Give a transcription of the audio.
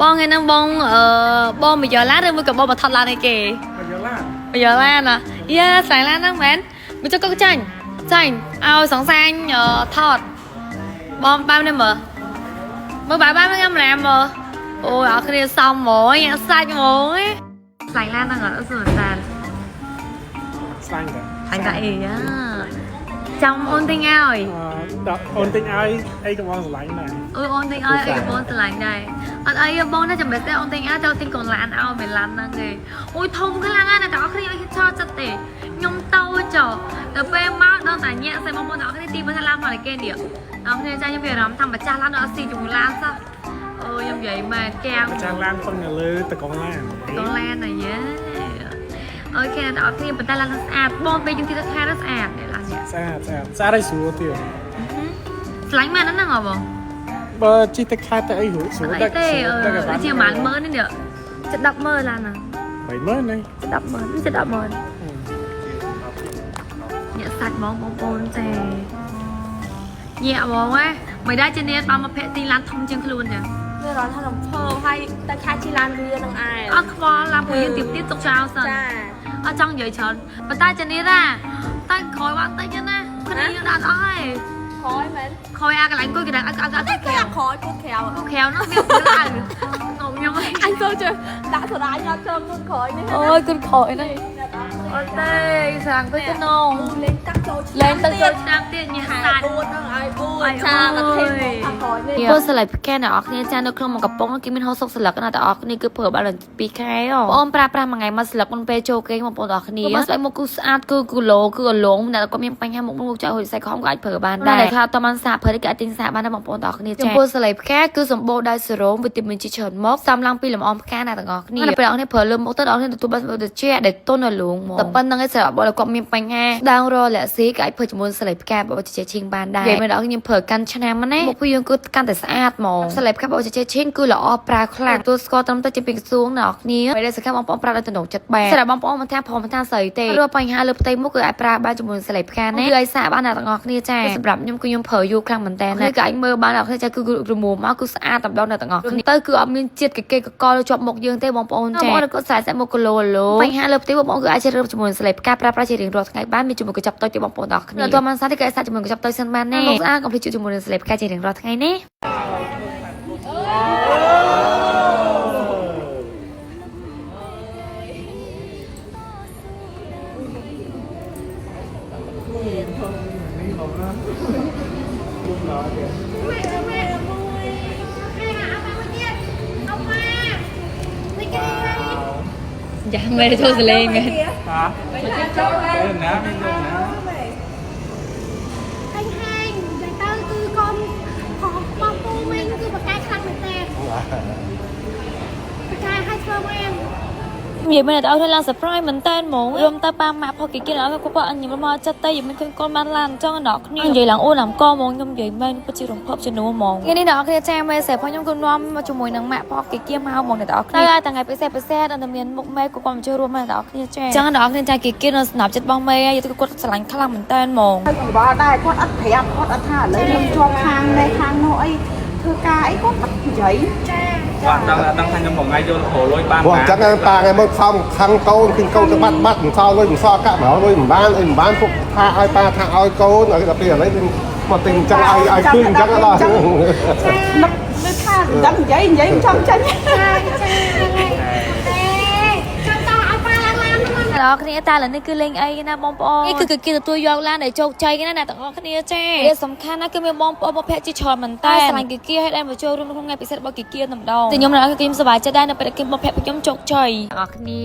បងថ្ងៃហ្នឹងបងអឺបងមកយកឡានឬមួយក៏បងមកថតឡានឲ្យគេ មកយកឡាន មកយកឡានណាយ៉ាស្លាយឡានហ្នឹងមែនមកចុះក៏ចាញ់ចាញ់ឲ្យសង្សាញអឺថតបងបាននេះមើលមើលបាយបានញ៉ាំឡាមើលអូយអរគ្នាសំហ្មងញ៉ាំសាច់ហ្មងស្លាយឡានហ្នឹងអត់ស្រួលតា ស្លាញ់តា អញតាអីយ៉ាចាំអូនទិញឲ្យ អឺដល់អូនទិញឲ្យអីក៏បងស្រឡាញ់ដែរ អូយអូនទិញឲ្យអីក៏បងស្រឡាញ់ដែរអត់អីទេបងណាចាំមិនទេអូនទិញឲ្យចូលទិញកូនឡានឲ្យមិនឡានហ្នឹងទេអូយធំខ្លាំងណាស់អ្នកទាំងអស់គ្នាអត់គេឆោតចិត្តទេខ្ញុំតូចចដល់ពេលមកដល់តែញាក់ស្អីបងប្អូនទាំងអស់គ្នាទីមើលថាឡានមកតែគេនេះអ្នកគ្នាចាខ្ញុំមានអារម្មណ៍ថាម្ចាស់ឡានដល់អត់ស៊ីជាមួយឡានសោះអូយខ្ញុំនិយាយមែនកែវ ម្ចាស់ឡានពឹងនៅលើតកងឡានក ូនឡានណាយេអូខេអ្នកទាំងអស់គ្នាប៉ុន្តែឡានស្អាតបងពេលយើងទីទៅខែនោះស្អាតនេះឡាននេះ ស្អាតស្អាតស្អាតហើយស្រួលទៀត ស្លាញ់មែនហ្នឹងហ៎បង បើជិះទៅខេត្តទៅអីរួចស្រួល អត់អី ដឹក ទេអ ស្រួលដឹកឲ្យបាន ឺជាប្រហែលម៉ឺននេះចិត្ត10ម៉ឺនឡានហ្នឹង 30000នេះ ចិត្ត10ម៉ឺនចិត្ត10ម៉ឺនញាក់សាច់ហ្មងបងប្អូនចេញាក់ហ្មងហ៎មិនដែរជានាងបានមកភ័ក្រទីឡានធំជាងខ្លួនចឹង មានអារម្មណ៍ថារំភើបហើយតែខាជិះឡានវានឹងឯង អត់ខ្វល់ឡានពួកយើងទៀបទៀតទុកចោលសិន ចា អត់ចង់និយាយច្រើនប៉ុន្តែជានាងណាតែក្រោយបានតិចណាគ្នាយើងដាក់អស់ហើយ ក្រោយមែន ក្រោយអាកន្លែងអង្គុយកន្លែងអត់អត់អត់ តែ ក្រៅ គេអាក្រោយគូក្រៅ គូក្រៅនោះវាឡើងងំខ្ញុំ អញចូលជើដាក់សរាញអត់ចូលគូក្រោយនេះ អូយគុណក្រោយនេះអត់ទេស្រាំងទៅក្នុង លេងទឹកចូលឆ្នាំ លេងទឹកចូលឆ្នាំទៀតញ៉ាំសាច់ អួតហ្នឹងឲ្យអួតចាកធិនមកខាងក្រោយនេះ ពោស្លៃផ្កាអ្នកនរគ្នាចានៅក្នុងមួយកំប៉ុងគេមានហូបសុកស្លឹកណាអ្នកនរគ្នាគឺប្រើបានដល់2ខែបងអូនប្រើប្រាស់មួយថ្ងៃមួយស្លឹកមុនពេលចូលគេងបងប្អូនទាំងអស់គ្នាមកស្បែកមុខគឺស្អាតគឺគូឡូគឺអលងអ្នកគាត់មានបញ្ហាមុខមុខចោលហុយសាច់ខំក៏អាចប្រើបានដែរតែថាអត់បានសាកប្រើគេអាចទិញសាកបានដែរបងប្អូនទាំងអស់គ្នាចាចំពោះស្លៃផ្កាគឺសម្បូរដោយសេរ៉ូមវីតាមីនជាច្រើនមកសំឡើងពីលំអងផ្កាអ្នកទាំងអស់គ្នាពេលអ្នកគ្នាប្រើលើមុខទៅអ្នកគ្នាទទួលបានសម្បូរត្រជាក់ដែលទន់អលងមកតែប៉ុណ្្នឹងឯងសម្រាប់បងគាត់មានបញ្ហាដាងរលាក់ស៊ីក៏អាចប្រើជាមួយស្លៃផ្កាបបជាឈីងបានដែរនិយាយមែនដល់ខ្ញុំប្រើកាន់ឆ្នាំណាមុខពួកយើងគឺកាន់តែស្អាតហ្មងស្លៃផ្កាបបជាឈីងគឺល្អប្រើខ្លាំងទទួលស្គាល់ត្រឹមតែជាពីក្រសួងអ្នកគ្នាពេលដែលសកម្មបងប្អូនប្រើដោយទំនុកចិត្តបានសម្រាប់បងប្អូនមិនថាព្រមមិនថាស្អីទេរាល់បញ្ហាលើផ្ទៃមុខគឺអាចប្រើបានជាមួយស្លៃផ្កាណាគឺឲ្យសាកបានអ្នកទាំងអស់គ្នាចាសម្រាប់ខ្ញុំគឺខ្ញុំប្រើយូរខ្លាំងមែនតើណាគឺអាចមើលបានអ្នកគ្នាចាគឺរមួមកគឺស្អាតតែម្ដងអ្នកទាំងអស់គ្នាទៅគឺអត់មានជាតិកកេកកលជាប់មុខយើងទេបងប្អូនចាបងប្អូនក៏ស្អាតស្អាតមុខគីឡូឡូបញ្ហាលើផ្ទៃបងប្អូនគឺអាចជ្រើសរើសជាមួយស្លៃផ្កាប្រើប្រាស់ជារៀងរាល់ថ្ងៃបានមានជាមួយកញ្ចប់តូចទេបងប្អូនទាំងអស់គ្នាដល់បានសាទេគឺអាចសាកជាមួយកញ្ចប់តូចសិនបានណាមុខស្អាតកុំភ្លេចជួបជាមួយនឹងស្លៃផ្កាជារៀងរាល់ថ្ងៃណា នេះបងណាពុំដល់ទៀត យ៉ាមែនចូលសលេងមែន ហាទៅណាមានលំណា ហែងហែងនិយាយទៅគឺកូនของបងពូមីងគឺបកកែខ្លាំងមែនតើបកកែឲ្យធ្វើបាន និយាយមែនតែអត់ឡើង surprise មែនតើហ្មងរួមទៅប៉ាម៉ាក់ផកគេគេអត់គាត់អញមកចិត្តទៅយមិនឃើញកូនបានឡានអញ្ចឹងដល់គ្នានិយាយឡើងអូនឡើងកហ្មងខ្ញុំនិយាយមែនពិតជារំភើបជំនួសហ្មងថ្ងៃនេះដល់គ្នាចាមេសេផងខ្ញុំគឺនាំមកជាមួយនឹងម៉ាក់ផកគេគេមកហ្មងដល់គ្នាតែថ្ងៃពិសេសពិសេសដល់តែមានមុខមេគាត់មកចូលរួមដល់គ្នាចាអញ្ចឹងដល់គ្នាចាគេគេនៅស្នាប់ចិត្តបងមេយទៅគាត់ស្រឡាញ់ខ្លាំងមែនតើហ្មង ទៅកង្វល់ដែរគាត់អត់ប្រាប់គាត់អត់ថាឥឡូវខ្ញុំជាប់ខាងនេះខាងនោះអីធ្វើការអីគាត់អត់និយាយ គាត់ដឹងដឹងថាខ្ញុំមួយថ្ងៃយករលុយបាន ព្រោះអញ្ចឹងប៉ាថ្ងៃមកខំខឹងកូនឃើញកូនទៅបាត់បាត់មិនសល់លុយមិនសល់កាក់មកលុយមិនបានអីមិនបានពុកថាឲ្យប៉ាថាឲ្យកូនឲ្យដល់ពេលឥឡូវមកទិញអញ្ចឹងឲ្យឲ្យឃើញអញ្ចឹងដល់ នឹកនឹកថាមិនដឹងនិយាយនិយាយមិនចង់ចេញ ចាចាទេចាំតឲ្យប៉ាឡើងឡានហ្នឹង អ្នកនរគ្នាតែឥឡូវនេះគឺលេងអីណាបងប្អូននេះគឺគេទទួលយកឡានដែលជោគជ័យណាអ្នកទាំងអស់គ្នាចាវាសំខាន់ណាស់គឺមានបងប្អូនមកភ័ក្រជាច្រើនមែនតើស្រឡាញ់គីគីឲ្យដែលមកចូលរួមក្នុងថ្ងៃពិសេសរបស់គីគីតែម្ដងតែខ្ញុំនៅគឺខ្ញុំសប្បាយចិត្តដែរនៅពេលដែលគេមកភ័ក្រខ្ញុំជោគជ័យអ្នកនរគ្នា